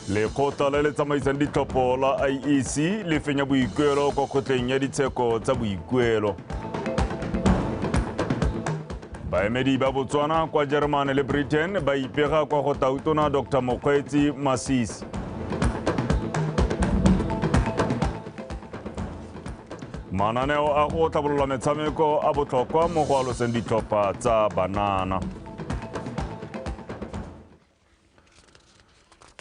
Lekgotla le le tsamaisang ditlhopho la IEC le fenya boikuelo kwa kgotleng ya ditsheko tsa boikuelo. Baemedi ba Botswana kwa Jeremane le Britain ba ipega kwa go tautona Dr. Mokgweetsi Masisi. Mananeo a go tlhabolola metshameko a botlhokwa mo go aloseng ditlhopha tsa banana.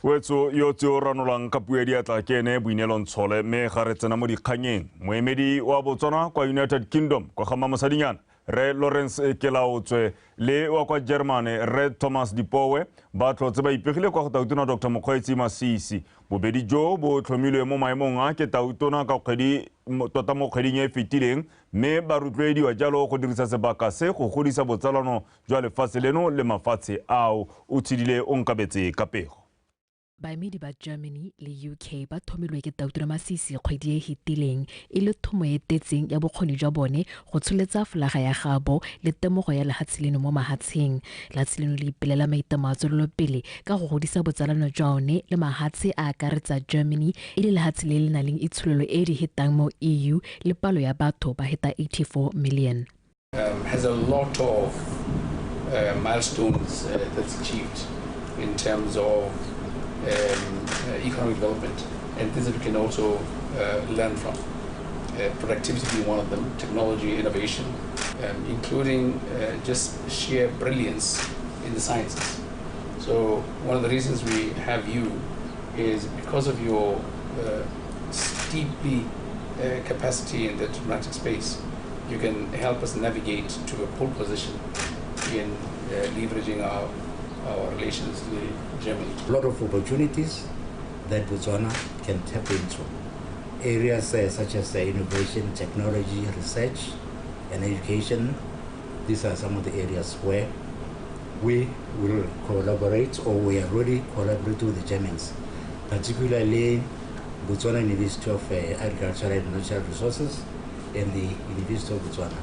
Wetso yo tse o ranolang ka puo ya diatla ke ene Boineelo Ntshole, mme ga re tsena mo dikganyeng. Moemedi wa Botswana kwa United Kingdom kwa ga Mamosadinyana Rre Lawrence Kelaotswe le wa kwa Germany Rre Thomas Dipowe ba tlhotse ba ipegile kwa go tautona Dr. Mokgweetsi Masisi. Bobedi jo bo tlhomilwe mo maemong a ke tautona ka kgwedi tota mo kgweding e fetileng, mme ba rotloediwa jalo go dirisa sebaka se go godisa botsalano jwa lefatshe leno le mafatshe ao. O tshedile o nkabetse ka pego. Baemedi ba Germany le UK ba thomilwe ke Tautona Masisi kgwedi e fetileng e le thomo e tetseng ya bokgoni jwa bone go tsholetsa folaga ya gabo le temogo ya lehatshe leno mo mahatsheng. Lehatshe leno le ipelela maitlamo a tswelelopele ka go godisa botsalano jwa one le mahatshe a akaretsa Germany e le lehatshe le le nang le itsholelo e di hetang mo EU le palo ya batho ba heta 84 million. Has a lot of milestones that's achieved in terms of economic development, and things that we can also learn from. Productivity being one of them, technology, innovation, including just sheer brilliance in the sciences. So one of the reasons we have you is because of your steeply capacity in the diplomatic space. You can help us navigate to a pole position in leveraging our relations with Germany. A lot of opportunities that Botswana can tap into. Areas such as innovation, technology, research, and education. These are some of the areas where we will collaborate, or we are already collaborating with the Germans, particularly Botswana University of Agriculture and Natural Resources and the University of Botswana.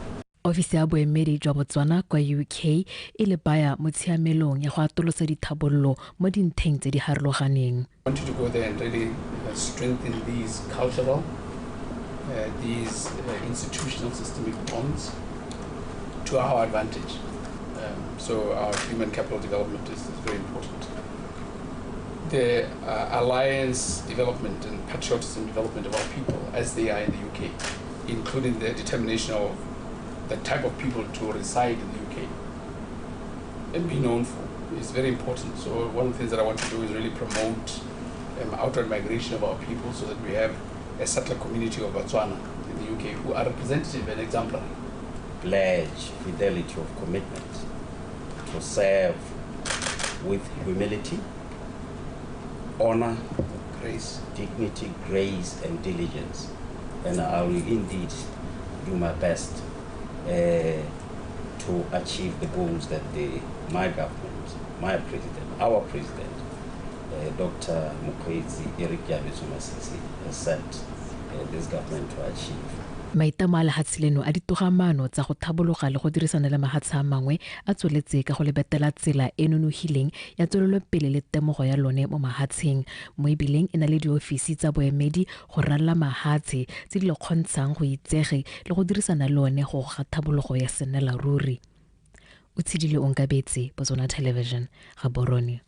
Ofisi ya boemedi jwa Botswana kwa UK e le baya mo tshiamelong ya go atolosa dithabollo mo dintheng tse di harologaneng. I want you to go there and really strengthen these cultural, these institutional systemic bonds to our advantage. So our human capital development is very important. The alliance development and patriotism development of our people as they are in the UK, including the determination of the type of people to reside in the UK and be known for, is very important. So one of the things that I want to do is really promote outward migration of our people so that we have a settler community of Botswana in the UK who are representative and exemplary. Pledge fidelity of commitment to serve with humility, honor, grace, dignity, grace, and diligence. And I will indeed do my best to achieve the goals that my government, my president, our president, Dr. Mokgweetsi Eric Keabetswe Masisi, has set this government to achieve. Maitlamo a lehatshe leno a ditogamaano tsa go thabologa le go dirisana le mahatshe a mangwe a tsweletse ka go lebetela tsela e nonogileng ya tswelelopele le temogo ya lone mo mahatsheng, mo ebileng e na le diofisi tsa boemedi go ralala mahatshe tse di le kgontshang go itsege le go dirisana le one go goga thabologo ya sennela ruri. O tshedile Onkabetse, Botswana Television, Gaborone.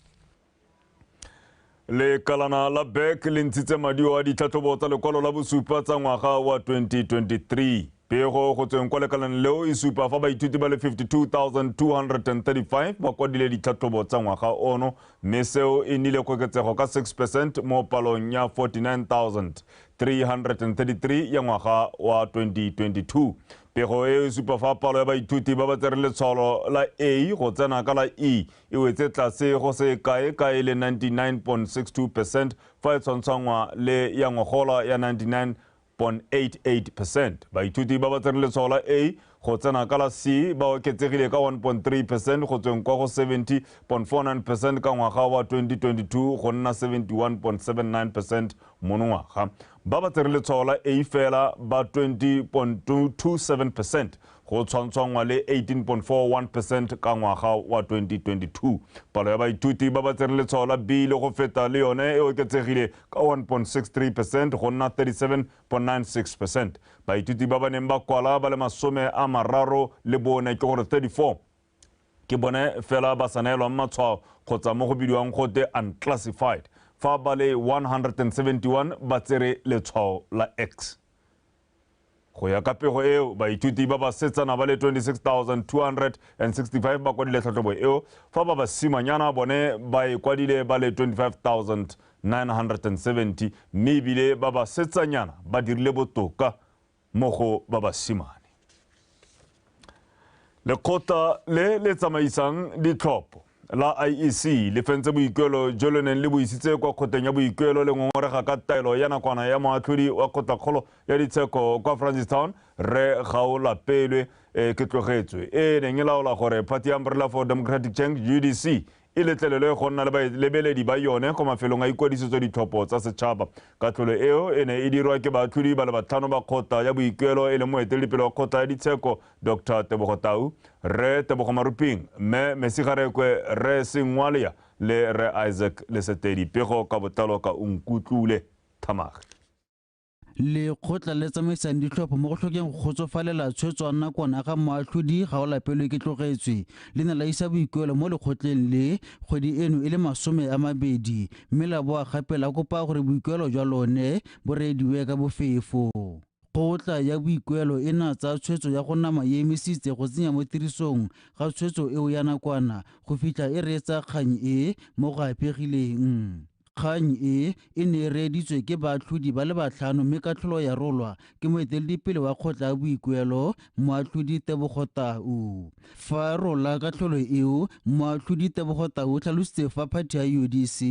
Lekalana la BEC le ntshitse maduo a ditlhatlhobo tsa lekwalo la bosupa tsa ngwaga wa 2023. Pego go tsweng kwa lekaleng leo e supa fa baithuti ba le 52,235 ba kwadile ditlhatlhobo tsa ngwaga ono, mme seo e nnile koketsego ka 6% mo palong ya 49,333 ya ngwaga wa 2022. Pego e supa fa palo ya baithuti ba ba tsereng letshwalo la A go tsena ka la E e wetse tlase go se kae ka e le 99.62% fa e tshwantshwangwa le ya ngogola ya 99.88%. Baithuti ba ba tsereng letshwao la A go tsena ka la C ba oketsegile ka 1.3% go tsweng kwa go 70.49% ka ngwaga wa 2022 go nna 71.79% monongwaga. Ba ba tsereng letshwao la A fela ba 20.27% go tshwantshwangwa le 18.41% ka ngwaga wa 2022. Palo ya baithuti ba ba tsereng letshwao la B le go feta le yone e oketsegile ka 1.63% go nna 37.96%. Baithuti ba ba neng ba kwala ba le 34, ke gore 34, ke bone fela ba sa neelwang matshwao kgotsa mo go bidiwang gote unclassified, fa ba le 171 ba tsere letshwao la X. Go ya ka pego eo, baithuti ba basetsana ba le 26,265 ba kwadile tlhatlhobo eo, fa ba basimanyana bone ba e kwadile ba le 25,970, mme ebile ba basetsanyana ba dirile botoka mo go ba basimane. Lekgotla le le tsamaisang ditlhopho la IEC le fentse boikuelo jo le neng le bo isitse kwa kgoteng ya boikuelo le ngongorega ka taelo ya nakwana ya moatlhodi wa kgotlakgolo ya ditsheko kwa Francistown, Rre Gaolapelwe Ketlogetswe, e neng e laola gore Party Umbrella for Democratic Change, UDC, e letlelelwe go nna le balebeledi ba yone kwa mafelong a ikwadisetso ditlhopho tsa setšhaba. Katlholo eo e ne e dirwa ke baatlhodi ba le batlhano ba kgotla ya boikuelo, e leng moeteledipele wa kgotla ya ditsheko Dr Tebogo Tau, Rre Tebogo Maruping, mme Mesigarekwe, Rre Sengwalea le Rre Isaac Lesetedi. Pego ka botlalo ka Onkutlule Thamage. Lekgotla le tsamaisang ditlhopho mo go tlhokeng go kgotsofalela tshwetso ya nakwana ga moatlhodi Gaolapelwe Ketlogetswe le ne la isa boikuelo mo lekgotleng le kgwedi eno e le 20, mme la boa gape la kopa gore boikuelo jwa lone bo reediwe ka bofefo. Kgotla ya boikuelo e na tsaya tshwetso ya go nama e emisitse go tsenya mo tirisong ga tshwetso eo ya nakwana go fitlha e reetsa kgang e mo go apegileng. Kgang e e ne e reeditswe ke baatlhodi ba le batlhano, mme katlholo ya rolwa ke moeteledipele wa kgotla ya boikuelo, moatlhodi Tebogo Tau. Fa rola katlholo eo, moatlhodi Tebogo Tau o tlhalositse fa phathi ya UDC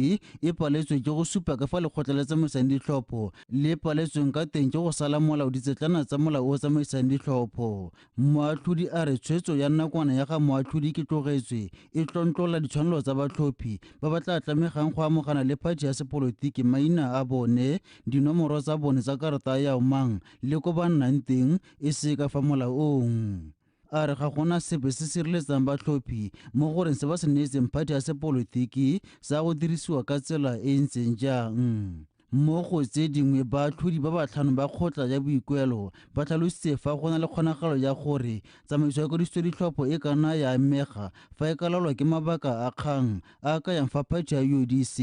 e paletswe ke go supa ka fa lekgotla le tsamaisang ditlhopho le paletsweng ka teng ke go sala molao ditsetlana tsa molao o tsamaisang ditlhopho. Moatlhodi a re tshwetso ya nakwana ya ga moatlhodi Ketlogetswe e tlontlolla ditshwanelo tsa batlhophi ba ba tla tlamegang go amogana le phathi ya sepolotiki maina a bone, dinomoro tsa bone tsa karata ya omang le ko ba nnang teng e se ka fa molaong. A re ga gona sepe se sireletsang batlhophi mo goreng se ba se neetseng phathi ya sepolotiki sa go dirisiwa ka tsela e ntseng jang. Mo go tse dingwe, baatlhodi ba batlhano ba kgotla ya boikuelo ba tlhalositse fa go na le kgonagalo ya gore tsamaiso ya kwadiso ditlhopho e ka nna ya amega fa e ka laolwa ke mabaka a kgang a kayang fa phathi ya UDC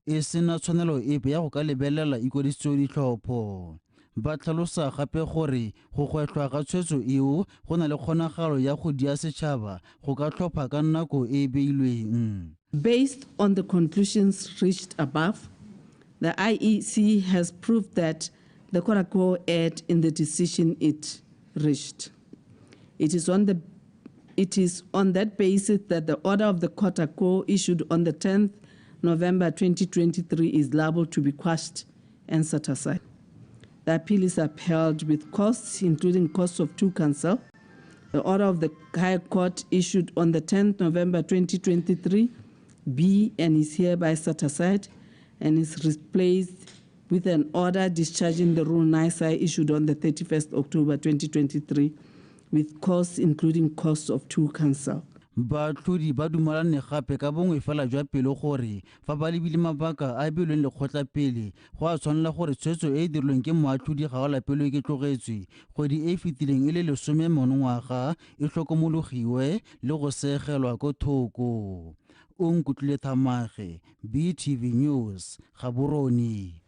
e sena tshwanelo epe ya go ka lebelela ikwadiso ditlhopho. Ba tlhalosa gape gore go gwetlhwa ga tshwetso eo go na le kgonagalo ya go dia setšhaba go ka tlhopha ka nako e e beilweng. Based on the conclusions reached above, the IEC has proved that the court a quo erred in the decision it reached. It is on that basis that the order of the court a quo issued on the 10th November 2023 is liable to be quashed and set aside. The appeal is upheld with costs, including costs of two counsel. The order of the High Court issued on the 10th November 2023 be and is hereby set aside and is replaced with an order discharging the rule nisi issued on the 31st October 2023 with costs, including costs of two counsel. Baatlhodi ba dumalane gape ka bongwe fela jwa pelo gore fa ba lebile mabaka a beilweng lekgotla pele, go a tshwanela gore tshwetso e e dirilweng ke moatlhodi Gaolapelwe Ketlogetswe kgwedi e e fetileng e le 10 monongwaga e tlhokomologiwe le go seegelwa ko thoko. Onkutlwile Thamage, BTV News, Gaborone.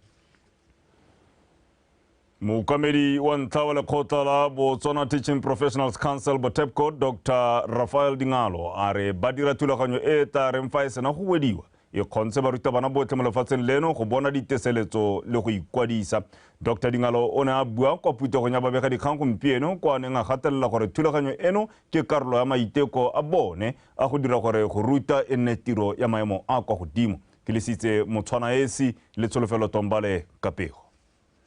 Mookamedi wa ntlha wa lekgotla la Botswana Teaching Professionals Council, Botepco, Dr Rafael Dingalo, a re ba dira thulaganyo e e tla reng fa e sena go wediwa e kgontshe barutabana botlhe mo lefatsheng leno go bona diteseletso le go ikwadisa. Dr Dingalo o ne a bua kwa phuthegong ya babegadikgang gompieno kwa a neng a gatelela gore thulaganyo eno ke karolo ya maiteko a bone a go dira gore go ruta e nne tiro ya maemo a kwa godimo. Ke lesitse Motshwana esi le Tsholofelo Tombale ka pego.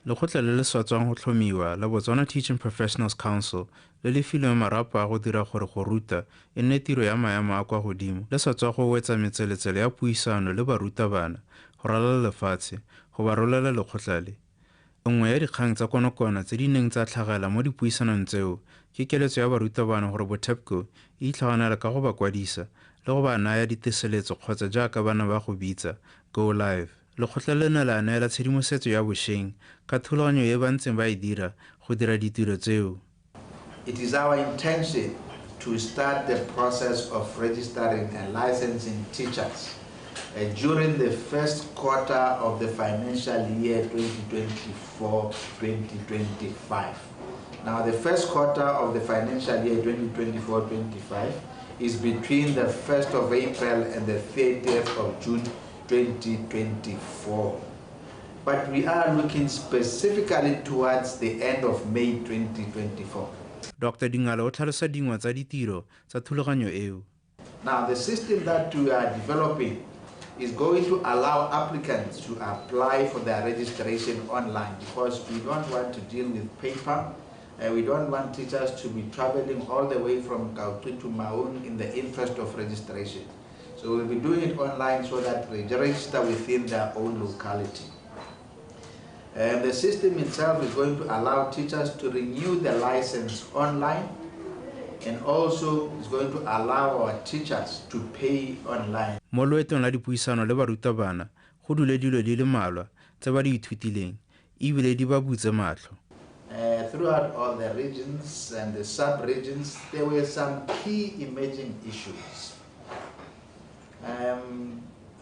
Lekgotla le le sa tswang go tlhomiwa la Botswana Teaching Professionals Council le le filweng marapo a go dira gore go ruta e nne tiro ya maemo a kwa godimo le sa tswa go wetsa metseletsele ya puisano le barutabana go ralala lefatshe go ba rolela lekgotla le. Nngwe ya dikgang tsa konokono tse di neng tsa tlhagela mo dipuisanong tseo ke keletso ya barutabana gore Botepco e itlhaganela ka go ba kwadisa le go ba naya diteseletso kgotsa jaaka ba ne ba go bitsa go live. Lekgotla le ne la neela tshedimosetso ya bošweng ka thulaganyo e ba ntseng ba e dira go dira ditiro tseo. It is our intention to start the process of registering and licensing teachers during the first quarter of the financial year 2024-2025. Now, the first quarter of the financial year 2024-25 is between the 1st of April and the 30th of June 2024. But we are looking specifically towards the end of May 2024. Dr. Dingalo o tlhalosa dingwe tsa ditiro tsa thulaganyo eo. Now, the system that we are developing is going to allow applicants to apply for their registration online, because we don't want to deal with paper. We don't want teachers to be traveling all the way from Kautu to Maun in the interest of registration. So we'll be doing it online so that they register within their own locality. And the system itself is going to allow teachers to renew their license online, and also is going to allow our teachers to pay online. Mo loetong la dipuisano le barutabana go dule dilo di le mmalwa tse ba di ithutileng ebile di ba butse matlho. Throughout all the regions and the sub-regions, there were some key emerging issues.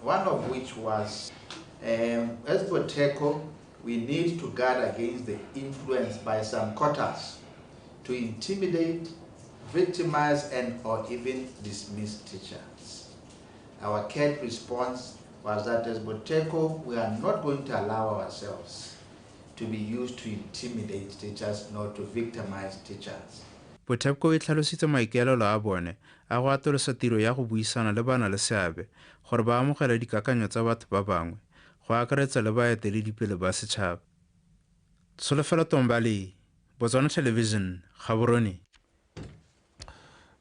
One of which was, as Boteco, we need to guard against the influence by some quarters to intimidate, victimize, and or even dismiss teachers. Our curt response was that as Boteco, we are not going to allow ourselves to be used to intimidate teachers nor to victimize teachers. Botepco e tlhalositse maikaelelo a bone a go atolosa tiro ya go buisana le bana le seabe gore ba amogele dikakanyo tsa batho ba bangwe go akaretsa le baeteledipele ba setšhaba. Tsholofelo Tombale, Botswana Television, Gaborone.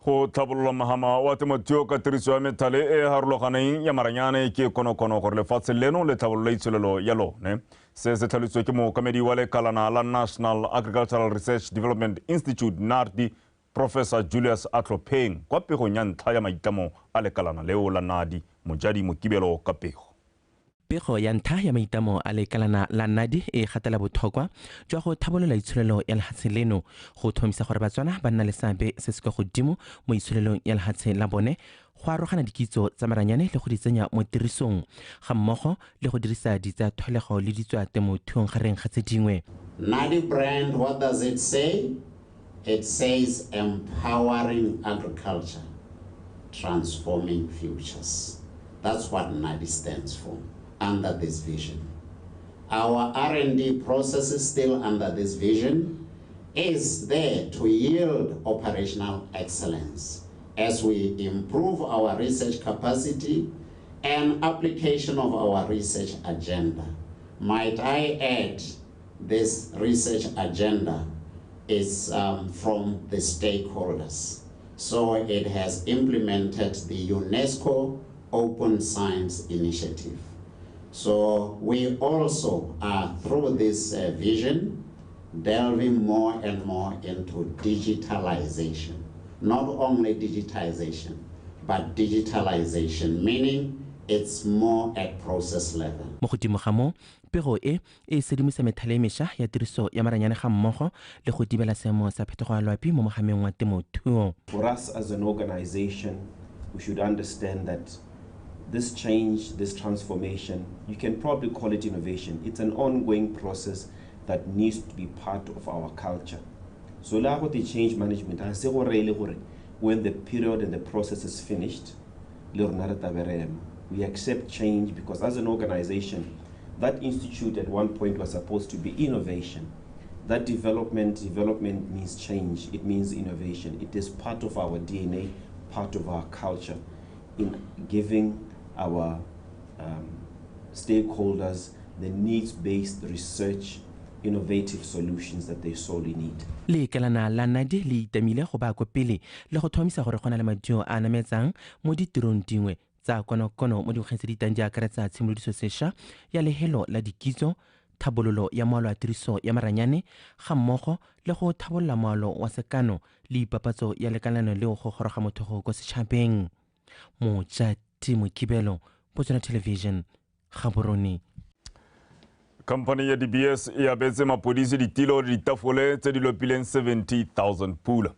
Go tlhabolola mahama wa temothuo ka tiriso ya methale e harologaneng ya maranyane ke konokono gore lefatshe leno le tlhabolole itsholelo ya lone. Se se tlhalositswe ke mookamedi wa lekalana la National Agricultural Research Development Institute NARDI, Professor Julius Atlhopheng, kwa pegong ya ntlha ya maitlamo a lekalana leo la NARDI. Mojadi Mokibelo ka pego. Pego ya ntlha ya maitlamo a lekalana la NARDI e gatela botlhokwa jwa go tlhabolola itsholelo ya lefatshe leno go tlhomisa gore Batswana ba nna le seabe se se kwa godimo mo itsholelong ya lefatshe la bone, go arogana dikitso tsa maranyane le go di tsenya mo tirisong ga mmogo le go dirisa ditsa tlholego le ditswa temothuong gareng ga tse dingwe. NARDI brand, what does it say? It says empowering agriculture, transforming futures. That's what NARDI stands for under this vision. Our R&D process is still under this vision, is there to yield operational excellence as we improve our research capacity and application of our research agenda. Might I add, this research agenda is from the stakeholders. So it has implemented the UNESCO Open Science Initiative. So we also are, through this vision, delving more and more into digitalization. Not only digitization, but digitalization, meaning it's more at process level. Mo godimo ga moo, pego e e sedimosa methale e mešwa ya tiriso ya maranyane ga mmogo le go thibela seemo sa phetogo ya loapi mo mogameng wa temothuo. For us as an organization, we should understand that this change, this transformation, you can probably call it innovation. It's an ongoing process that needs to be part of our culture. So the change management, when the period and the process is finished, we accept change, because as an organization, that institute at one point was supposed to be innovation. That development means change, it means innovation. It is part of our DNA, part of our culture in giving our stakeholders the needs-based research, innovative solutions that they sorely need. Lekalana la NARDI le itamile go ba ko pele le go thomisa gore go na le maduo a nametsang mo ditirong dingwe tsa konokono mo dikgweding tse di tang di akaretsa tshimolodiso sešwa ya lehelo la dikitso, Thabololo ya moalo wa tiriso ya maranyane ga mmogo le go thabolola moalo wa sekano le ipapatso ya lekalana leo go goroga motho ko setšhabeng. Mojati Mokibelo, Botswana Television, Gaborone. Company ya DBS e abetse mapodisi ditilo le ditafole tse di lopileng 70,000 pula.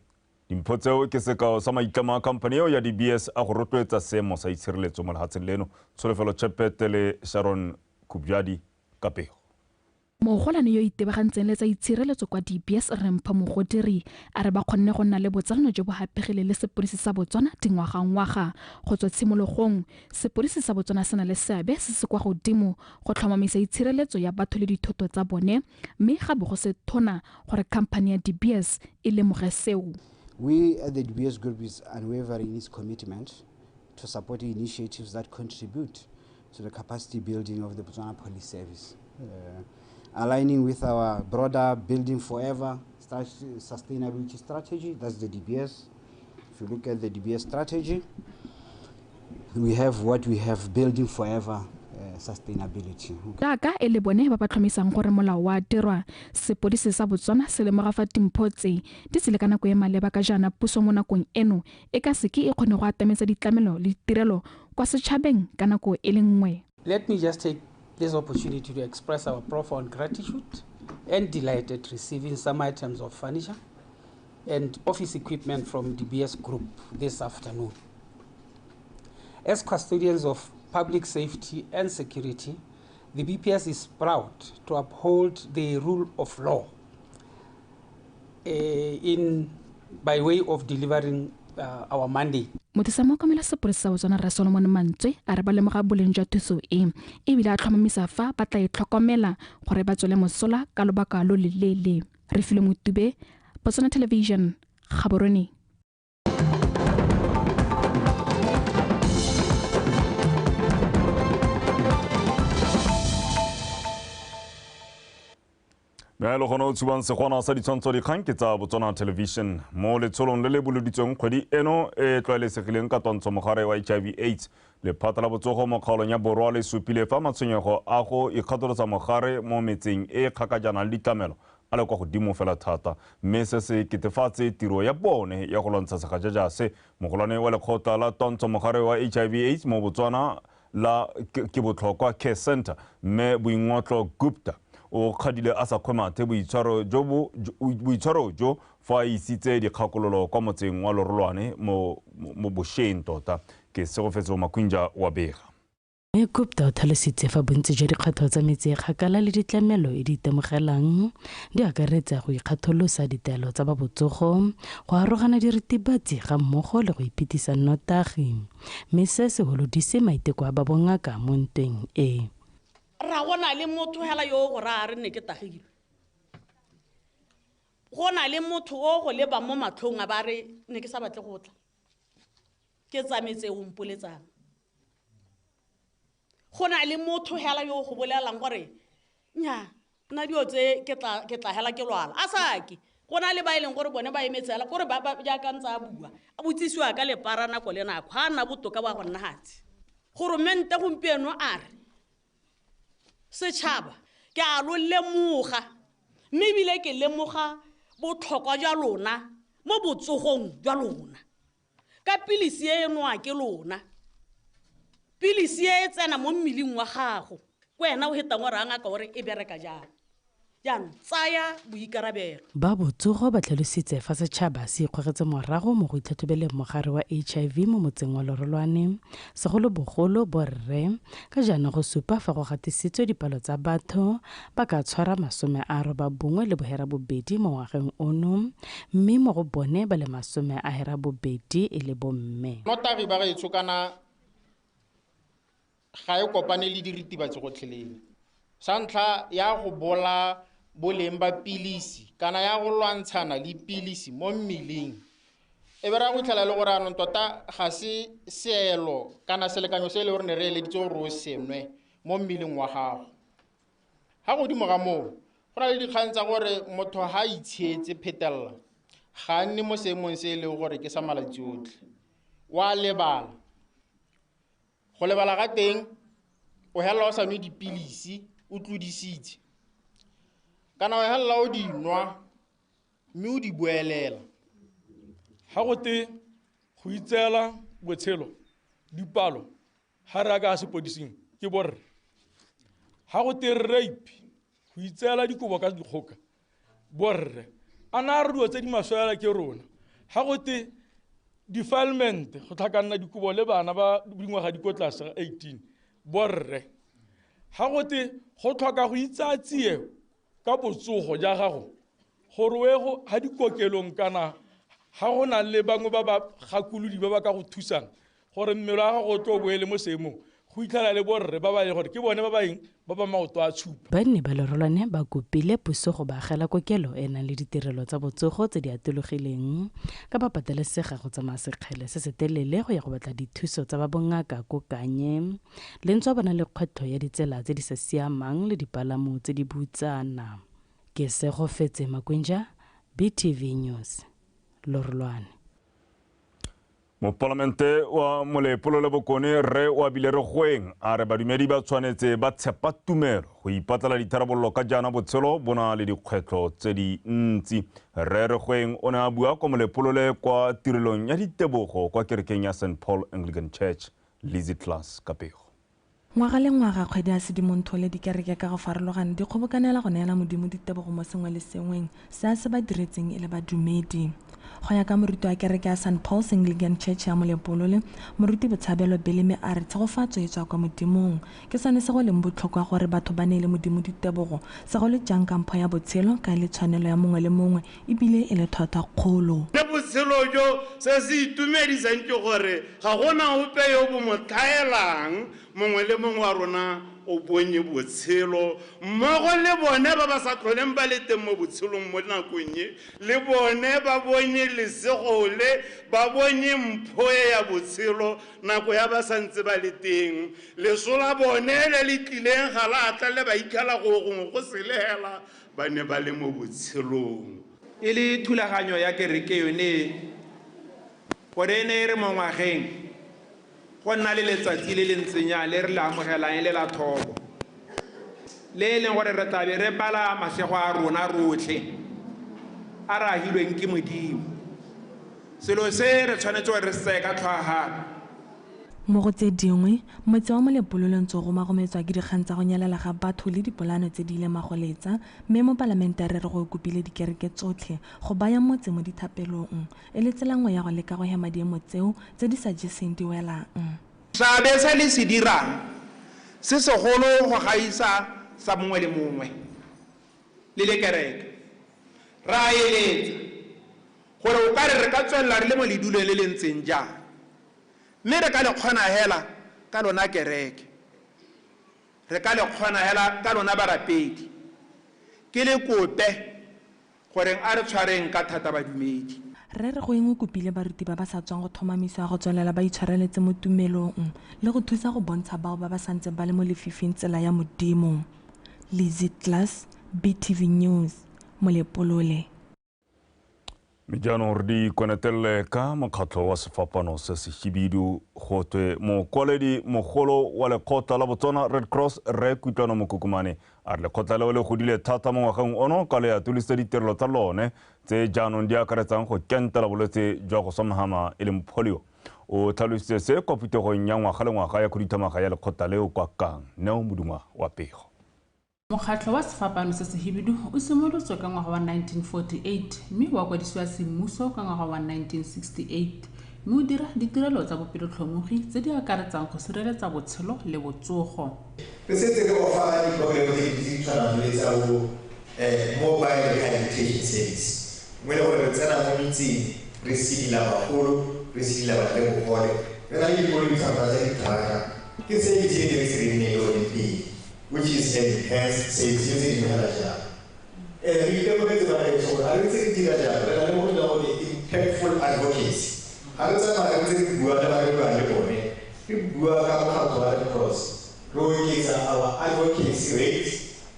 Dimpho tseo ke sekao sa maitlamo a company eo ya DBS a go rotloetsa seemo sa itshireletso mo lefatsheng leno. Tsholofelo Chepete le Sharon Kubjadi ka pego. Mogolwane yo itebagantseng le tsa itshireletso kwa DBS Rempha Mogodiri a re ba kgonne go nna le botsalano jo bo hapegile le sepodisi sa Botswana dingwagangwaga. Go tswa tshimologong, sepodisi sa Botswana se na le seabe se se kwa godimo go tlhomamisa itshireletso ya batho le dithoto tsa bone, mme ga bo go se thona gore company ya DBS e lemoge seo. We at the DBS Group is unwavering in its commitment to support initiatives that contribute to the capacity building of the Botswana Police Service. Aligning with our broader Building Forever sustainability strategy, that's the DBS. If you look at the DBS strategy, we have what we have, Building Forever sustainability. Jaaka e le bone ba ba tlhomisang gore molao wa dirwa, sepodisi sa Botswana se lemoga fa dimpho tse di tsile ka nako e maleba ka jaana puso mo nakong eno e ka seke e kgone go atametsa ditlamelo le ditirelo kwa setšhabeng ka nako e le nngwe. Let me just take this opportunity to express our profound gratitude and delight at receiving some items of furniture and office equipment from DBS Group this afternoon. As custodians of public safety and security, the BPS is proud to uphold the rule of law by way of delivering our mandate. Mothusa mookamela sepodisi sa Botswana Rre Solomon Mantswe a re ba lemoga boleng jwa thuso e, ebile a tlhomamisa fa ba tla e tlhokomela gore ba tswele mosola ka lobaka lo leleele. Refilwe Motube, Botswana Television, Gaborone. Meelo gone o tshubang segwana sa ditshwantsho dikgang ke tsa Botswana Television mo letsholong le le boloditsweng kgwedi eno e tlwaelesegileng ka twantsho mogare wa HIV AIDS. Lephata la botsogo mo kgaolong ya Borwa le supile fa matshwenyego a go ikgatolosa mogare mo metseng e kgakajana le ditlamelo a le kwa godimo fela thata, mme se se ketefatse tiro ya bone ya go lwantsha segajaja se. Mogolwane wa lekgotla la twantsho mogare wa HIV AIDS mo Botswana la ke botlhokwa Care Center, mme Boingotlo Gupta o kgadile a sa kgwemathe boitshwaro jo fa a isitse dikgakololo kwa motseng wa Lorolwane mo bošeng tota. Ke Segofetso Makwinja wa bega. Mme Gupta o tlhalositse fa bontsi jwa dikgwetlho tsa metse e kgakala le ditlamelo e di itemogelang di akaretsa go ikgatholosa ditaelo tsa ba botsogo, go arogana diritibatsi ga mmogo le go iphetisa nnotagi, mme se se holodise maiteko a ba bongaka mo ntweng e. Ra gona le motho hela yo go ra re ne ke tagilwe. Go na le motho o go leba mo matlhong a ba re ne ke sa batle go tla. Ke tsametse o mpoletsang. Go na le motho hela yo go bolelang gore nya nna dio tse ke tla hela ke lwala. A sa ke go na le ba eleng gore bone ba emetse hela gore ba jaaka ntse a bua. A botsisiwa ka lepara nako le nako ha nna botoka ba go nna hatse. Goromente gompieno a re setšhaba ke a lo lemoga, mme ebile ke lemoga botlhokwa jwa lona mo botsogong jwa lona. Ka pilisi e nwa ke lona, pilisi e tsena mo mmeleng wa gago, ke wena o hetang gore a ngaka gore e bereka jang. Jaanong tsaya boikarabelo. Ba botsogo ba tlhalositse fa setšhaba se ikgogetse morago mo go itlhatlhobeleng mogare wa HIV mo motseng wa Lorolwane, segolobogolo borre, ka jaana go supa fa go gatisitswe dipalo tsa batho ba ka tshwara 98 mo ngwageng ono, mme mo go bone ba le 82 e le bomme. Nnotagi ba gaetsho kana ga e kopane le diritibatsi gotlhelele. Sa ntlha ya go bola boleng ba pilisi kana ya go lwantshana le pilisi mo mmeleng, e be ra go tlhela le gore anong tota ga se seelo kana selekanyo se e le gore ne re eleditse gore o senwe mo mmeleng wa gago. Ga godimo ga moo go na le dikgang tsa gore motho ga a itshietse phetelela, ga a nne mo seemong se e leng gore ke sa malatsi otlhe, wa lebala. Go lebala ga teng o helela o sa nwe dipilisi, o tlodisitse. Kana wa helela o di nwa mme o di boelela. Ha go te go itseela botshelo dipalo ha re ka sepodising ke borre. Ha go te rape go itseela dikobo ka dikgoka borre. A na re dilo tse di maswela ke rona. Ha go te defilement go tlhakanna dikobo le bana ba dingwaga di ko tlase ga 18 borre. Ha go te go tlhoka go itsaya tsie ka botsogo ja gago gore o ye go ha dikokelong kana ha go na le bangwe ba ba gakolodi ba ba ka go thusang gore mmele wa gago o tlo boele mo seemong go itlhela le borre ba ba leng gore ke bone ba ba eng ba ba maoto a tshupa. Banni ba Lerolwane ba kopile puso go ba agela kokelo e nang le ditirelo tsa botsogo tse di atologileng ka ba patelesega go tsamaya sekgele se se telele go ya go batla dithuso tsa ba bongaka ko Kanye. Le ntswa ba na le kgwetlho ya ditsela tse di sa siamang le dipalamo tse di butsana. Ke Segofetse Makwinja, BTV News, Lerolwane. Mopalamente wa Molepolole Bokone Rre Oabile Regoeng a re badumedi ba tshwanetse ba tshepa tumelo go ipatlela ditharabololo ka jaana botshelo bo na le dikgwetlho tse dintsi. Rre Regoeng o ne a bua kwa Molepolole kwa tirelong ya ditebogo kwa kerekeng ya St Paul Anglican Church. Lizzy Class ka pego. Ngwaga le ngwaga kgwedi ya Sedimonthole dikereke ka go farologana di kgobokanela go neela Modimo ditebogo mo sengwe le sengweng se a se ba diretseng e le badumedi. Go ya ka moruti wa kereke ya St Paul's Anglican Church ya Molepolole, moruti Botshabelo Beleme a re tshegofatso e tswa kwa Modimong. Ke sone se go leng botlhokwa gore batho ba neele Modimo ditebogo, segolo jang ka mpho ya botshelo ka e le tshwanelo ya mongwe le mongwe ebile e le thata kgolo. Le botshelo jo se se itumedisang ke gore ga gona ope yo bo mo tlhaelang, mongwe le mongwe wa rona o bonye botshelo mmogo le bone ba ba sa tlholeng ba le teng mo botshelong mo nakong e, le bone ba bonye lesego le ba bonye mpho e ya botshelo nako ya ba santse ba le teng. Leso la bone le le tlileng ga la tla le ba ikgela go gongwe go selela, ba ne ba le mo botshelong. E le thulaganyo ya kereke yone gore e ne e re mo ngwageng go nna le letsatsi le le ntseng jang le re le amogelang e le la thobo, le e leng gore re tlabe re bala masego a rona rotlhe a re agilweng ke Modimo. Selo se re tshwanetse gore re se tseye ka tlhwaagalo. Mo go tse dingwe, motse wa Molepolole ntse o gomagometswa ke dikgang tsa go nyelela ga batho le dipolano tse di ileng magoletsa, mme mopalamente a re re go kopile dikereke tsotlhe go baya motse mo dithapelong e le tsela nngwe ya go leka go hema diemo tseo tse di sa jeseng di welang. Seabe se le se dirang se segolo go gaisa sa mongwe le mongwe le le kereke. Re a eletsa gore o ka re re ka tswelela re le mo ledulong le le ntseng jang, mme re ka le kgona hela ka lona kereke, re ka le kgona hela ka lona barapedi. Ke le kope goreng a re tshwareng ka thata badumedi. Rre Regoeng o kopile baruti ba ba sa tswang go tlhomamisiwa go tswelela ba itshwareletse mo tumelong le go thusa go bontsha bao ba ba santseng ba le mo lefifing tsela ya Modimo. Lizzy Class, BTV News, Molepolole. Mme jaanong re di konetelele ka mokgatlho wa sefapano se se hibidu go twe mokwaledi mogolo wa lekgotla la Botswana Red Cross Rre Kutlwano Mokokomane a re lekgotla leo le godile thata mo ngwageng ono ka le atolositse ditirelo tsa lone tse jaanong di akaretsang go kentela bolwetse jwa go swa e leng polio. O tlhalositse se kwa phuthegong ya ngwaga le ngwaga ya khuduthamaga ya lekgotla leo kwa Kang. Neo Modungwa wa pego. Mokgatlho wa sefapano se se hibidu o simolotswe ka ngwaga wa 1948 mme wa kwadisiwa semmuso ka ngwaga wa 1968 mme o dira ditirelo tsa bopelotlhomogi tse di akaretsang go sireletsa botshelo le botsogo. Re setse re offer di-program tse di tshwanang le tsa bo mobile rehabilitation service, mo e leng gore re tsena mo metseng re sedila bagolo, re sedila batho le bogole, re na le dikoloi di tshwana tsa di-truck-a. Ke service e ne re se re nne le yone pele, which is an enhanced service tse di fela jalo. Re itemogetse ba gaetsho gore ga re ntse re dira jalo, re na le mo go dirang gore impactful advocacy. Ga re tsamaya re ntse re bua le ba re buang le bone, re bua ka mokgatlho wa Red Cross, re oketsa our advocacy rates,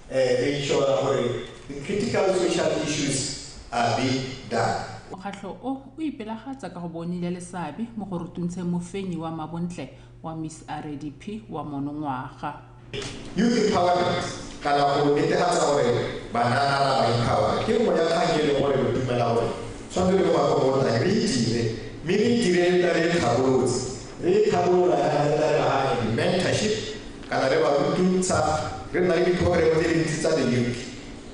re ensure gore the critical social issues are being done. Mokgatlho o o ipelagatsa ka go bonile le seabe mo go rutuntsheng mofenyi wa mabontle wa Miss RDP wa monongwaga. Youth empowerment kana go netefatsa gore Banana ra ba empower. Ke nngwe ya kgang e leng gore re dumela gore tshwanetse re ba go re dire, mme re dire tla re tlhabolotse. Re tlhabolola yana re tla re ba mentorship kana re ba rutuntsha, re nna le di-program tse dintsi tsa the-youth.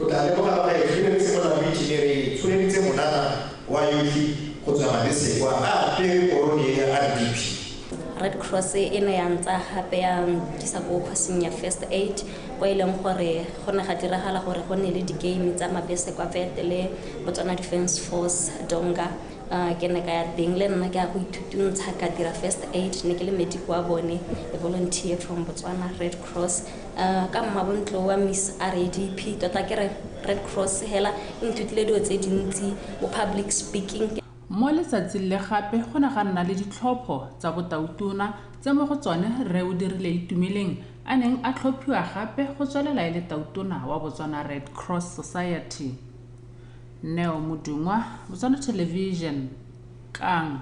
O tla lemoga ba gaetsho re simolola meeting re tsholeditse monana wa youth go tswa Mabesekwa a apere korone ya RDP. Red Cross e ne ya ntsa gape ya nkisa ko course-eng ya first aid, ko e leng gore go ne ga diragala gore go nne le di-game tsa Mabesekwa Vet le Botswana Defence Force Donga. Ke ne ka ya teng le nna ke ya go ithutuntsha ka dira first aid, ne ke le medic wa bone, a volunteer from Botswana Red Cross. Ka mmabontlo wa Miss RADP, tota ke re Red Cross hela e nthutile dilo tse dintsi bo public speaking. Mo letsatsing le gape go ne ga nna le ditlhopho tsa botautona tse mo go tsone rre o dirile Itumeleng a neng a tlhophiwa gape go tswelela e le tautona wa Botswana Red Cross Society. Neo Modungwa, Botswana Television, Kang.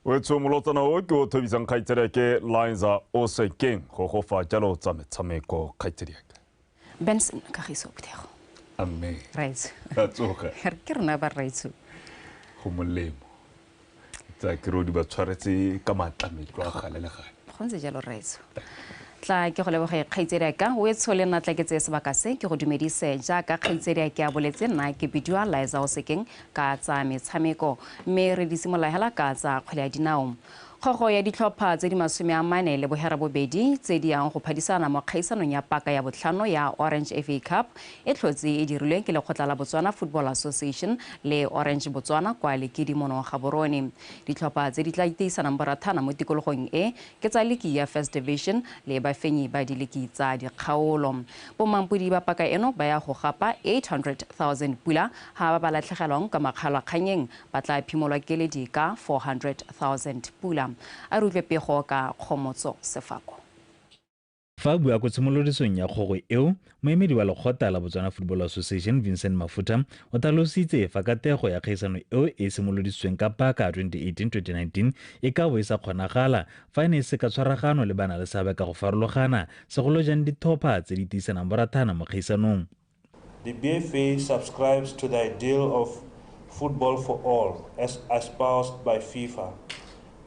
Wetso molotsana o ke o thobisang kgaitsedi ke Liza Osekeng go go fa jalo tsa metshameko kgaitsedi ya ka. Benson Kagiso Phuthego. Amen. Raitso. Ra tsoga. Ke rona ba raitso. Go molemo. Tsa ke re di ba tshwaretse ka matlametlo a gale le gale. Go ntse jalo raitso. Tla ke go leboge kgaitsedi ya ka o e tshole nna tla ke tseye sebaka se ke go dumedise jaaka kgaitsedi ya ke a boletse nna ke bidiwa Liza Osekeng ka tsa metshameko mme re di simolola hela ka tsa kgwele ya dinao. Kgogo ya ditlhopha tse di 48 tse di yang go phadisana mo kgaisanong ya paka ya botlhano ya Orange FA Cup e tlhotse e dirilweng ke lekgotla la Botswana Football Association le Orange Botswana kwa Lekidimono Gaborone. Ditlhopha tse di tla iteisanang borathana mo tikologong e ke tsa liki ya First Division le bafenyi ba diliki tsa dikgaolo. Bomampodi ba paka eno ba ya go gapa 800,000 pula ha ba ba latlhegelwang ka makgalakganyeng ba tla phimolwa keledi ka 400,000 pula. A re utlwe pego ka Kgomotso Sefako. Fa a bua ko tshimolodisong ya kgogo eo, moemedi wa lekgotla la Botswana Football Association Vincent Mafuta o tlhalositse fa katego ya kgaisano eo e simolodisitsweng ka paka 2018-2019 e ka bo e sa kgonagala fa e ne e se ka tshwaragano le bana le seabe ka go farologana, segolo jang ditlhopha tse di tiisanang borathana mo kgaisanong. The BFA subscribes to the ideal of football for all as espoused by FIFA.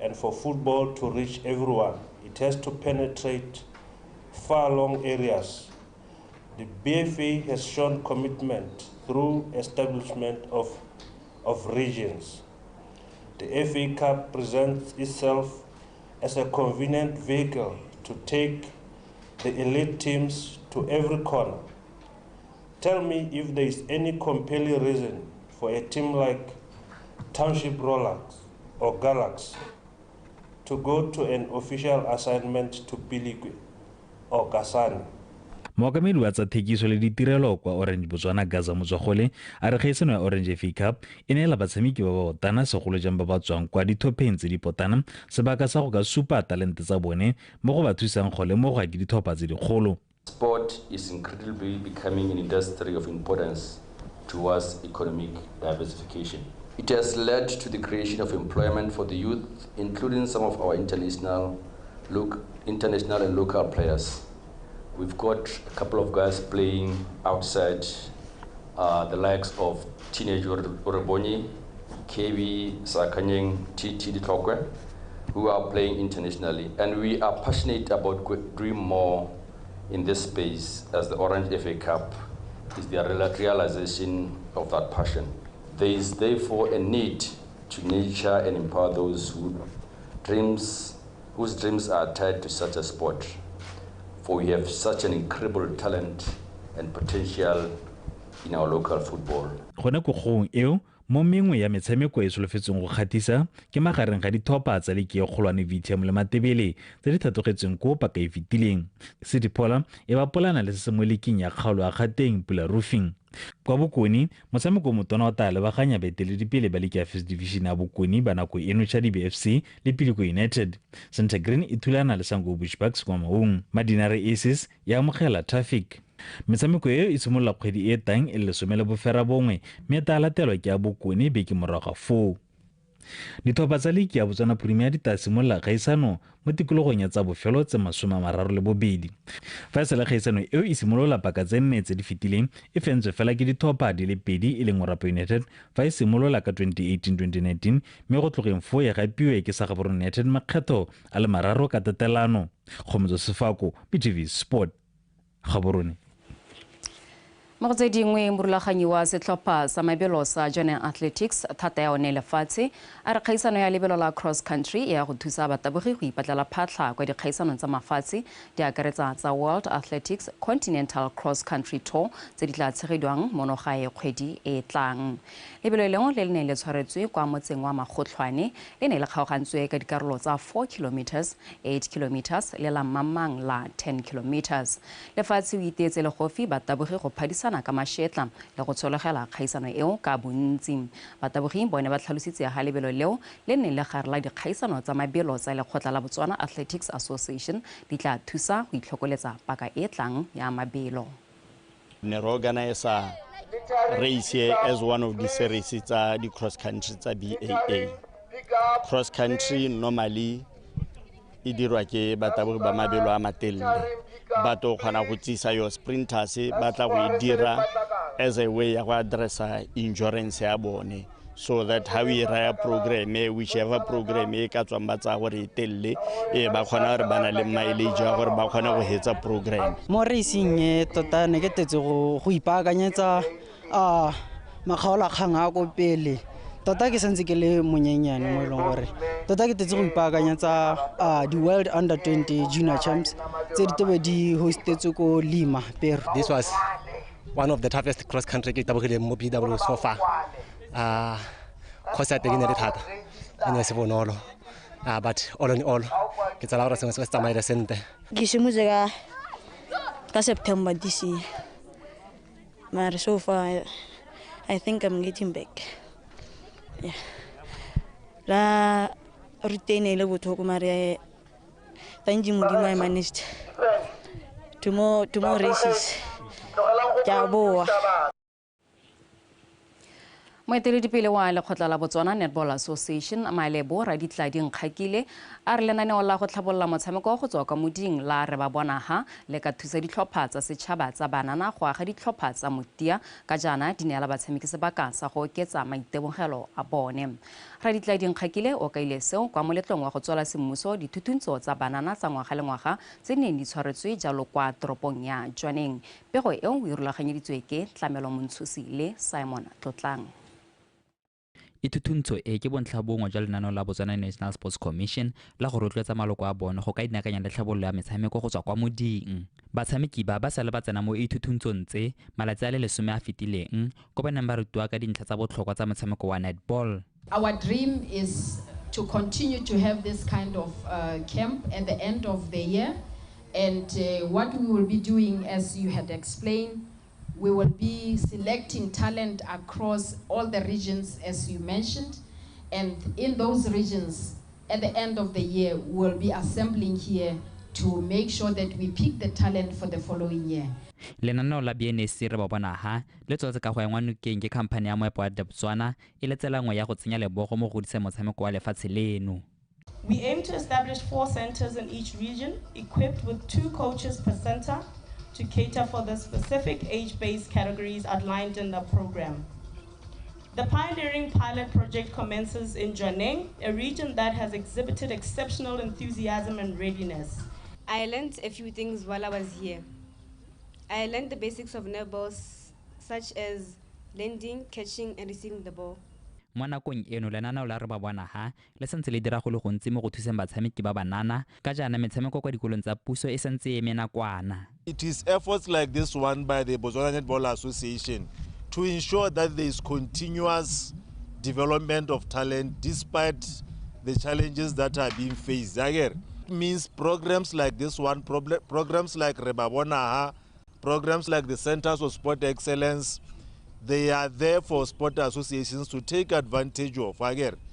And for football to reach everyone, it has to penetrate far long areas. The BFA has shown commitment through establishment of regions. The FA Cup presents itself as a convenient vehicle to take the elite teams to every corner. Tell me if there is any compelling reason for a team like Township Rollers or Galaxy to go to an official assignment to Pilikwe or Kasane. Mookamedi wa tsa thekiso le ditirelo kwa Orange Botswana Gaza Motswagole a re kgaisano ya Orange FA Cup e neela batshameki ba ba otana segolo jang ba ba tswang kwa dithopheng tse di potana sebaka sa go ka supa talente tsa bone mo go ba thusang go lemogwa ke ditlhopha tse dikgolo. Sport is incredibly becoming an industry of importance towards economic diversification. It has led to the creation of employment for the youth, including some of our international and local players. We've got a couple of guys playing outside, the likes of Teenage Orebonye, KB Sakanyeng, TT Ditlhokwe, who are playing internationally. And we are passionate about doing more in this space, as the Orange FA Cup is the realization of that passion. There is therefore a need to nurture and empower those whose dreams are tied to such a sport, for we have such an incredible talent and potential in our local football. Gone ko kgong eo mo mengwe ya metshameko e solofetsweng go kgatisa ke magareng ga dithopa tsa liki e kgolwane VTM le Matebele tse di tlhatlogetsweng ko paka e fetileng. City Pola e bapolana le se se mo liking ya kgaolo ya Gauteng Pula Roofing. Kwa Bokone, motshameko o motona o tla lebaganya baeteledipele ba liki ya First Division ya Bokone ba nako eno Chadibe FC le Piliko United. Center Green e thulana le Sango Bushbucks kwa Maung. Madinare Aces e amogela Traffic. Metshameko eo e simolola kgwedi e tang e le 19 mme e tla latelwa ke ya Bokone beke morago ga foo. Ditlhopha tsa liki ya Botswana Premier di tla simolola kgaisano mo tikologong ya tsa bofelo tse 32. Fa e sale kgaisano eo e simolola paka tse 4 tse di fetileng e fentswe fela ke ditlhopha di le 2 e leng Orapa United fa e simolola ka 2018-2019 mme go tlogeng foo e gapiwe ke sa Gaborone United makgetho a le 3 ka tatelano. Kgomotso Sefako, BTV Sport, Gaborone. Mo go tse dingwe, morulaganyi wa setlhopha sa mabelo sa Jwaneng Athletics thata ya one lefatshe a re kgaisano ya lebelo la cross country e ya go thusa batabogi go ipatlela phatlha kwa dikgaisanong tsa mafatshe di akaretsa tsa World Athletics Continental Cross Country Tour tse di tla tshegediwang mono gae kgwedi e tlang. Lebelo lengwe le le neng le tshwaretswe kwa motseng wa Magotlhwane le ne le kgaogantswe ka dikarolo tsa 4 km, 8 km le la mamang la 10 km. Lefatshe o iteetse legofi batabogi go phadisana ka mashetla le go tshologela kgaisano eo ka bontsi. Batabogi bone ba tlhalositse ga lebelo leo le neng le gare la dikgaisano tsa mabelo tsa lekgotla la Botswana Athletics Association di tla thusa go itlhokoletsa paka e tlang ya mabelo. Ne re organisa race as one of the series tsa di cross country tsa BAA. Cross country normally e dirwa ke batabogi ba mabelo a matelele, but o kgona go tsisa your sprinters ba tla go e dira as a way ya go addressa endurance ya bone, so that how we raya program, whichever program e ka tswang ba tsaya gore e telele, e ba kgona gore ba na le mileage ya gore ba kgone go hetsa program. Mo racing e tota ne ke tetse go ipaakanyetsa makgaolakgang a ko pele. Tota ke santse ke le monyenyane mo e leng gore tota ke tetse go ipaakanyetsa di World Under 20 Junior Champs tse di tebe di hostetswe ko Lima, Peru. This was one of the toughest cross country ke tabogileng mo BW so far. Course ya teng e ne le thata, e ne se bonolo, but all in all ke tsala gore sengwe se tsamaile sentle. Ke simotse ka September this year, mare so far I think I'm getting back. Yeah. La routine e le botlhoko, mare thank you Modimo, I managed two more races. Ke a boa. Moeteledipele wa lekgotla la Botswana Netball Association Malebo Raditladi Nkgakile a re lenaneo la go tlhabolola motshameko go tswa kwa moding la re ba bona ha le ka thusa ditlhopha tsa setšhaba tsa banana go aga ditlhopha tsa motia ka jaana di neela batshameki sebaka sa go oketsa maitemogelo a bone. Raditladi Nkgakile o kaile seo kwa moletlong wa go tswala semmuso dithuthuntso tsa banana tsa ngwaga le ngwaga tse di neng di tshwaretswe jalo kwa toropong ya Jwaneng. Pego eo e rulaganyeditswe ke Tlamelo Montshusi le Simon Tlotlang. Ithuthuntso e ke bontlha bongwe jwa lenaneo la Botswana National Sports Commission la go rotloetsa maloko a bone go ka inaakanya le tlhabololo ya metshameko go tswa kwa moding. Batshameki ba sale ba tsena mo ithuthuntshong tse malatsi a le 10 a fetileng ko ba neng ba rutiwa ka dintlha tsa botlhokwa tsa motshameko wa netball. Our dream is to continue to have this kind of camp at the end of the year, and what we will be doing, as you had explained, we will be selecting talent across all the regions, as you mentioned, and in those regions, at the end of the year, we will be assembling here to make sure that we pick the talent for the following year. Lenaneo la BNSC re ba bona ha le tsweletse ka go engwa nokeng ke khamphane ya moepo wa Botswana e le tsela nngwe ya go tsenya lebogo mo go godiseng motshameko wa lefatshe leno. We aim to establish 4 centers in each region, equipped with 2 coaches per center, to cater for the specific age-based categories outlined in the program. The pioneering pilot project commences in Jwaneng, a region that has exhibited exceptional enthusiasm and readiness. I learned a few things while I was here. I learned the basics of netball, such as landing, catching, and receiving the ball. Mo nakong eno lenaneo la re ba bona ha le santse le dira go le gontsi mo go thuseng batshameki ba banana ka jaana metshameko kwa dikolong tsa puso e santse e eme nakwana. It is efforts like this one by the Botswana Netball Association to ensure that there is continuous development of talent despite the challenges that are being faced. It means programs like this one, programs like Re Ba Bona Ha, programs like the Centers of Sport Excellence, They are there for sport associations to take advantage of.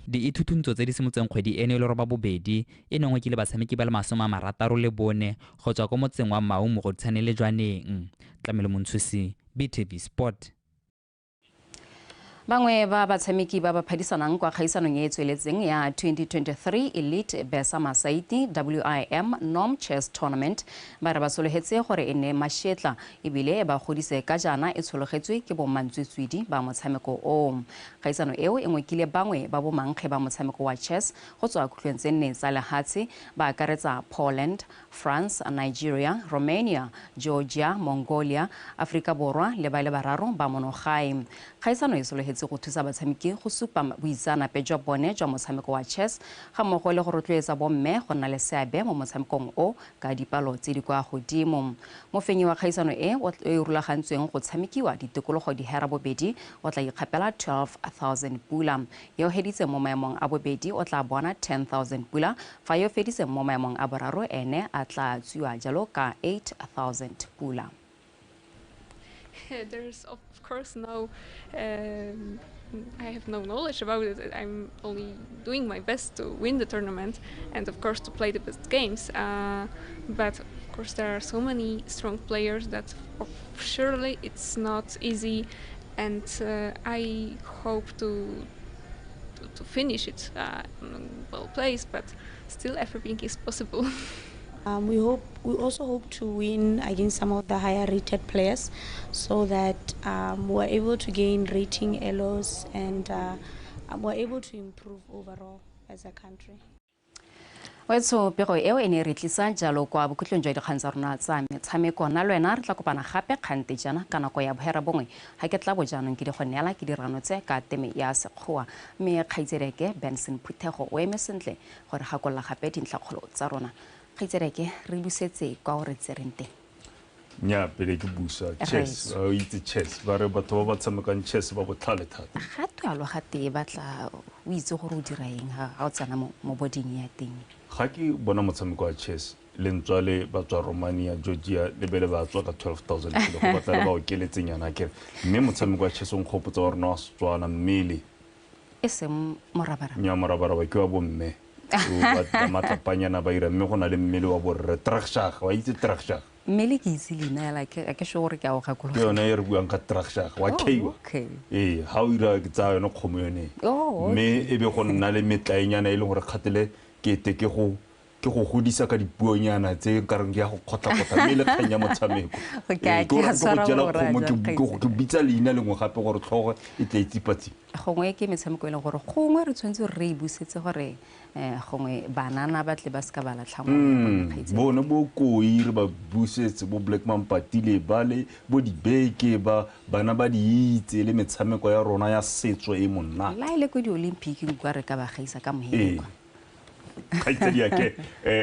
Diithuthuntso tse di simotseng kgwedi eno e le 8 e nengwe ke le batshameki ba le 64 go tswa ko motseng wa Maun, Mogoditshane le Jwaneng. Tlamelo Montshusi, BTV Sport. Bangwe ba batshameki ba ba phadisanang kwa kgaisanong e e tsweletseng ya 2023 Elite Besa Masaiti WIM Norm Chess Tournament ba re ba sologetse gore e nne mashetla ebile e ba godise ka jaana e tshologetswe ke bomantswitswidi ba motshameko oo. Kgaisano eo e ngokile bangwe ba bomankge ba motshameko wa chess go tswa khutlong tse nne tsa lehatshe ba akaretsa Poland, France, Nigeria, Romania, Georgia, Mongolia, Afrika Borwa le ba le bararo ba monogae. Kgaisano e sologetse go thusa batshameki go supa boitseanape jwa bone jwa motshameko wa chess ga mmogo le go rotloetsa bomme go nna le seabe mo motshamekong o ka dipalo tse di kwa godimo. Mofenyi wa kgaisano e e rulagantsweng go tshamekiwa ditikologo di hera bobedi o tla ikgapela 12,000 pula. Yo heditseng mo maemong a bobedi o tla bona 10,000 pula, fa yo feditseng mo maemong a boraro ene a tla tswiwa jalo ka 8,000 pula. There's of course no, I have no knowledge about it. I'm only doing my best to win the tournament and of course to play the best games. But of course there are so many strong players that surely it's not easy, and I hope to finish it well placed, but still everything is possible. We also hope to win against some of the higher rated players, so that we're able to gain rating LOs and we're able to improve overall as a country. Wetso pego eo e ne re tlisa jalo kwa bokhutlong jwa dikgang tsa rona tsa metshameko. Na le wena re tla kopana gape kgante jaana ka nako ya 9:30 ga ke tla bo jaanong ke di go neela ke dirano tse ka teme ya Sekgowa, mme kgaitsedeke Benson Phuthego o eme sentle gore gakolola gape dintlhakgolo tsa rona. Kgaitsedeke re busetse kwa o re tsereng teng. Nya pele ke busa chess, o itse chess, ba re batho ba ba tshamekang chess ba botlhale thata. Ga twalo ga tee batla o itse gore o dira eng ga o tsena mo boding ya teng. Ga ke bona motshameko wa chess le ntswa le ba tswa Romania, Georgia le bele ba tswa ka 12,000 kilo go batla le ba okeletseng yana kere. Mme motshameko wa chess o nkgopotsa wa rona wa Setswana mmele. E seng morabaraba. Nya morabaraba ke wa bomme. O matlapanyana ba ira mme go na le mmele wa borre Tragshag, wa itse Tragshag. Mmele ke itse leina ela ke sure gore ke a o gakologa. Ke yone e re buang ka Tragshag wa keiwa. Ee, ha o ira ke tsaya yone kgomo yone. Mme e be go nna le metlaenyana e leng gore kgatele ke ete ke go godisa ka dipuonyana tse nkareng ke ya go kgotlakgotla mme le kgang ya motshameko. Ke a tshwara gore ke bitsa leina lengwe gape gore tlhogo e tle e tsipatsipa. Gongwe ke metshameko e leng gore gongwe re tshwanetse re e busetse gore gongwe banana ba tle ba seka ba latlha ngwana. Bone bo koi re ba busetse bo Black Mampatile ba le bo dibeke ba bana ba di itse le metshameko ya rona ya setso e monate. La ile ko di-Olympic kwa re ka ba gaisa ka mohele kwa. Kgaitsadiake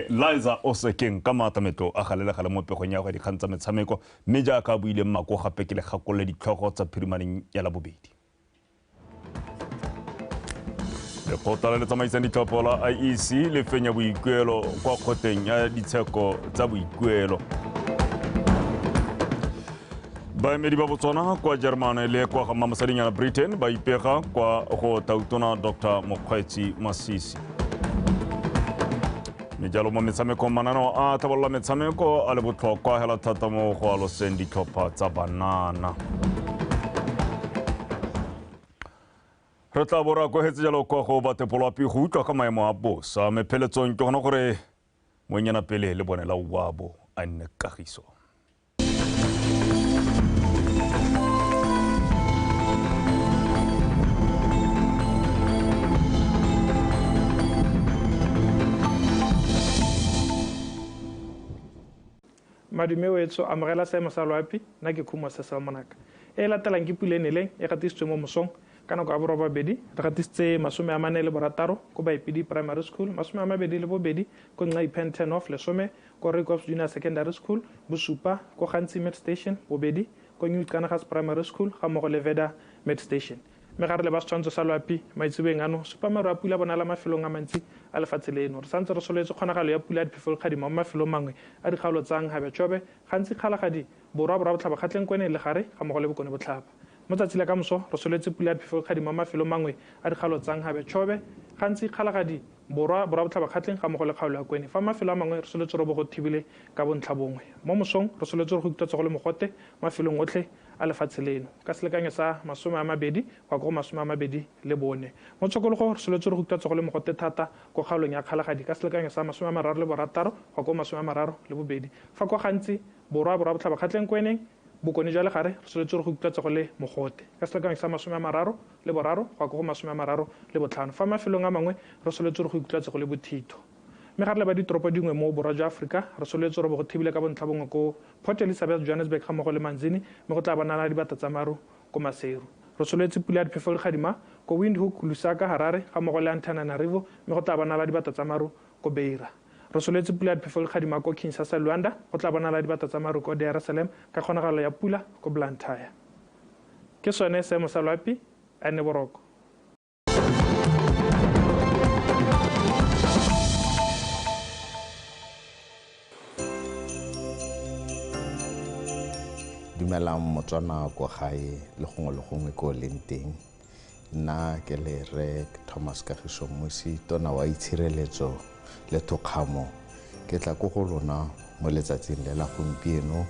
Liza Osekeng ka maatametlo a galelegale mo pegong ya go dikgang tsa metshameko, mme jaaka a buileng mako gape ke le gakolole ditlhogo tsa phirimaneng ya Labobedi. Lekgotla le le tsamaisang ditlhopho la IEC le fenya boikuelo kwa kgoteng ya ditsheko tsa boikuelo. Baemedi ba Botswana kwa Germany le kwa ga Mmamosadingana Britain ba ipega kwa go tautona Dr. Mokgweetsi Masisi. Mme jalo mo metshamekong mananeo a tlhabolola metshameko a le botlhokwa hela thata mo go aloseng ditlhopha tsa banana. Re tla bo re akohetse jalo kwa go batepolwapi go utlwa ka maemo a bosa, mme pheletsong ke gona gore moenyana pele le bone la wabo a nne kagiso. Madume wetso amogela seemo sa loapi, nna ke Khumo Cecil Monaka. E latelang ke pula e neleng e gatisitswe mo mosong ka nako ya 8:30, re gatisitse 46 ko Baipidi Primary School, 22 ko Nxaipen 10 off, 10 ko Rekops Junior Secondary School, 7 ko Gantsi Med Station, 2 ko New Kanagas Primary School ga mmogo le Veda Med Station. Mme ga re leba setshwantsho sa loapi maitsebeng ano, supa maru a pula bonala mafelong a mantsi a lefatshe leno. Re santse re soletse kgonagalo ya pula ya diphefo le kgadimo mo mafelong mangwe a dikgaolo tsa Nkgabe-Chobe, Gantsi Kgalagadi, Borwa, Borwa Botlhaba, Kgatleng, Kweneng le Gare ga mmogo le Bokone Botlhaba. Mo tsatsi la kamoso re soletse pula ya diphefo kgadima mafelo mangwe a dikgalo tsang habe Chobe, gantsi Kgalagadi Borwa, Borwa Botlhaba Kgatleng ga mmogo le kgaolo ya Kwene. Fa mafelo a mangwe re soletse robo go thibile ka bontlha bongwe. Mo mosong re soletse go ikutlwa go le mogote mafelong otlhe a lefatshe leno ka selekanyo sa 20 go ya ko go 24. Mo tshokologo re soletse go ikutlwa go le mogote thata ko kgaolong ya Kgalagadi ka selekanyo sa 36 go ya ko 32. Fa kwa gantsi Borwa, Borwa Botlhaba Kgatleng, Kweneng, Bokone jwa Legare re soletse go ikutlwa go le mogote ka selekanyo sa 33 go ya ko go 35. Fa mafelong a mangwe re soletse go ikutlwa go le bothitho. Mme ga re leba ditoropo dingwe mo borwa jwa Aforika re soletse robo go thibile ka bontlha bongwe ko Port Elizabeth, Johannesburg ga mmogo le Manzini, mme go tla bonala dibata tsa maru ko Maseru. Re soletse pula ya diphefo le kgadima ko Windhoek, Lusaka, Harare ga mmogo le Antananarivo, mme go tla bonala dibata tsa maru ko Beira. Re soletse pula ya diphefo le kgadima ko Kinshasa, Luanda, go tla bonala dibata tsa maru ko Dar es Salaam ka kgonagalo ya pula ko Blantyre. Ke sone seemo sa loapi, a nne boroko. Dumelang Motswana kwa gae le gongwe le gongwe ko leng teng. Nna ke le Rre Thomas Kagiso Mmusi, tona wa itshireletso le thokgamo. Ke tla ko go lona mo letsatsing le la gompieno